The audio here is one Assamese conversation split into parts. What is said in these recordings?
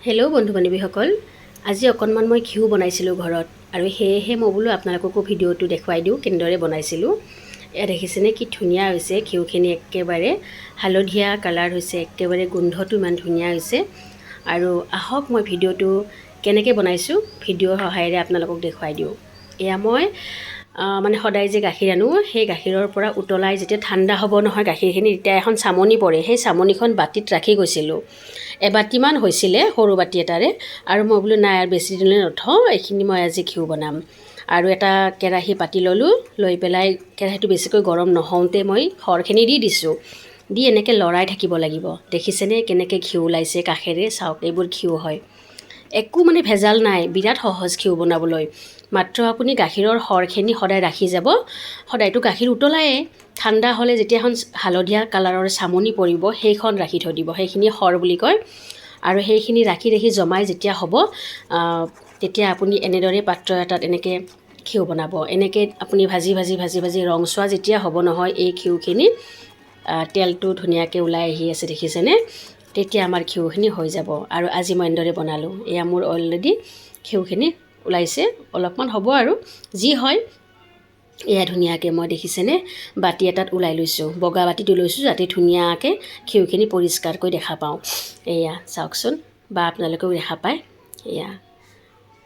হেল্ল' বন্ধু বান্ধৱীসকল, আজি অকণমান মই ঘিউ বনাইছিলোঁ ঘৰত আৰু সেয়েহে মই বোলো আপোনালোককো ভিডিঅ'টো দেখুৱাই দিওঁ কেনেদৰে বনাইছিলোঁ। এয়া দেখিছেনে কি ধুনীয়া হৈছে ঘিউখিনি, একেবাৰে হালধীয়া কালাৰ হৈছে, একেবাৰে গোন্ধটো ইমান ধুনীয়া হৈছে। আৰু আহক, মই ভিডিঅ'টো কেনেকৈ বনাইছোঁ ভিডিঅ'ৰ সহায়েৰে আপোনালোকক দেখুৱাই দিওঁ। এয়া মই মানে সদায় যে গাখীৰ আনো, সেই গাখীৰৰ পৰা উতলাই যেতিয়া ঠাণ্ডা হ'ব নহয় গাখীৰখিনি, তেতিয়া এখন চামনি পৰে। সেই চামনিখন বাতিত ৰাখি গৈছিলোঁ। এবাতিমান হৈছিলে সৰু বাতি এটাৰে। আৰু মই বোলো নাই, আৰু বেছি দিনলৈ নথওঁ, এইখিনি মই আজি ঘিউ বনাম। আৰু এটা কেৰাহী পাতি ল'লোঁ। লৈ পেলাই কেৰাহীটো বেছিকৈ গৰম নহওঁতে মই সৰখিনি দি দিছোঁ। দি এনেকৈ লৰাই থাকিব লাগিব। দেখিছেনে কেনেকৈ ঘিউ ওলাইছে কাষেৰে? চাওক, এইবোৰ ঘিউ হয়। একো মানে ভেজাল নাই, বিৰাট সহজ ঘিউ বনাবলৈ। মাত্ৰ আপুনি গাখীৰৰ সৰখিনি সদায় ৰাখি যাব। সদায়তো গাখীৰ উতলায়ে, ঠাণ্ডা হ'লে যেতিয়া এখন হালধীয়া কালাৰৰ চামনি পৰিব, সেইখন ৰাখি থৈ দিব। সেইখিনি সৰ বুলি কয়। আৰু সেইখিনি ৰাখি ৰাখি জমাই যেতিয়া হ'ব, তেতিয়া আপুনি এনেদৰে পাত্ৰ এটাত এনেকৈ ঘিউ বনাব। এনেকৈ আপুনি ভাজি ভাজি ভাজি ভাজি ৰংচোৱা যেতিয়া হ'ব নহয় এই ঘিউখিনি, তেলটো ধুনীয়াকৈ ওলাই আহি আছে, দেখিছেনে? তেতিয়া আমাৰ ঘিউখিনি হৈ যাব। আৰু আজি মই এনেদৰে বনালোঁ। এয়া মোৰ অলৰেডি ঘিউখিনি ওলাইছে, অলপমান হ'ব আৰু যি হয়। এয়া ধুনীয়াকৈ মই, দেখিছেনে, বাতি এটাত ওলাই লৈছোঁ। বগা বাতিটো লৈছোঁ যাতে ধুনীয়াকৈ ঘিউখিনি পৰিষ্কাৰকৈ দেখা পাওঁ। এয়া চাওকচোন, বা আপোনালোকেও দেখা পায়। এয়া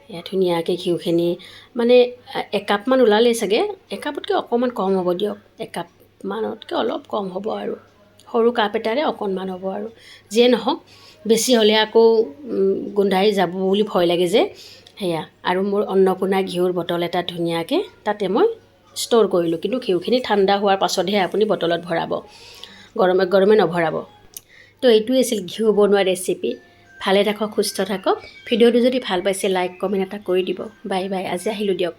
এয়া ধুনীয়াকৈ ঘিউখিনি মানে একাপমান ওলালেই চাগে, একাপতকৈ অকণমান কম হ'ব দিয়ক, একাপমানতকৈ অলপ কম হ'ব আৰু সৰু কাপ এটাৰে অকণমান হ'ব। আৰু যিয়ে নহওক, বেছি হ'লে আকৌ গোন্ধাই যাব বুলি ভয় লাগে যে সেয়া। আৰু মোৰ অন্নপূৰ্ণা ঘিউৰ বটল এটা ধুনীয়াকৈ তাতে মই ষ্ট'ৰ কৰিলোঁ। কিন্তু ঘিউখিনি ঠাণ্ডা হোৱাৰ পাছতহে আপুনি বটলত ভৰাব, গৰমে গৰমে নভৰাব। তো এইটোৱে আছিল ঘিউ বনোৱা ৰেচিপি। ভালে থাকক, সুস্থ থাকক। ভিডিঅ'টো যদি ভাল পাইছে, লাইক, কমেণ্ট এটা কৰি দিব। বাই বাই, আজি আহিলোঁ দিয়ক।